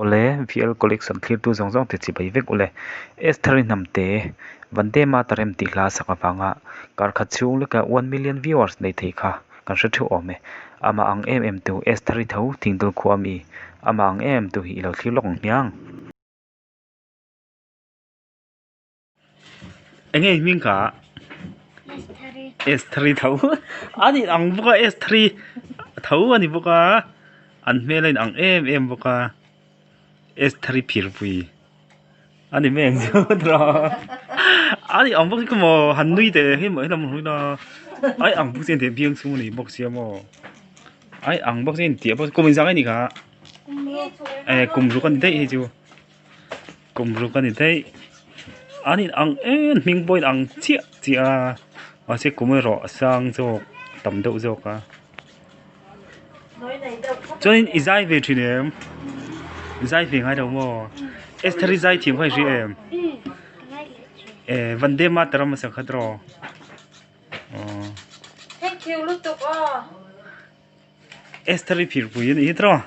Awle, VL Collection thlirtu zawng zawng te chibai vek ule. Estheri Hnamte, Vande Mataram tih hla sak avanga karkhat chhung leka one million viewers nei thei kha kan hre theuh awm e. Amah ang em em tu Estheri tho Thingdul khua mi amah ang em em tu hi i lo thlir lawk ang hmiang. Enge i hming kha? Estheri tho an in ang bawk a Estheri tho a ni bawk a an hmel a in ang em em bawk a Estheri phirpui a ni mai ang chu an in ang bawk hi maw han nui teh hi maw helam hawi la a in ang bawk si a biang chhung a ni bawk sia maw a in ang bawk si a intiah bawk kum inzah nge ni kha eh kum ruk a ni daih hei chu. Kum ruk a ni daih an in ang em hming pawh a in ang chiah chiah a mahse kum erawh a sang zawk tam deuh zawk a chuanin i zai ve thin em i zai ve ngai lo maw Esther i zai thiam kha i hria em eh Vande Mataram a sak kha tiraw aw. Thank you lutuk aw. Esther i phirpui a nih hi tiraw.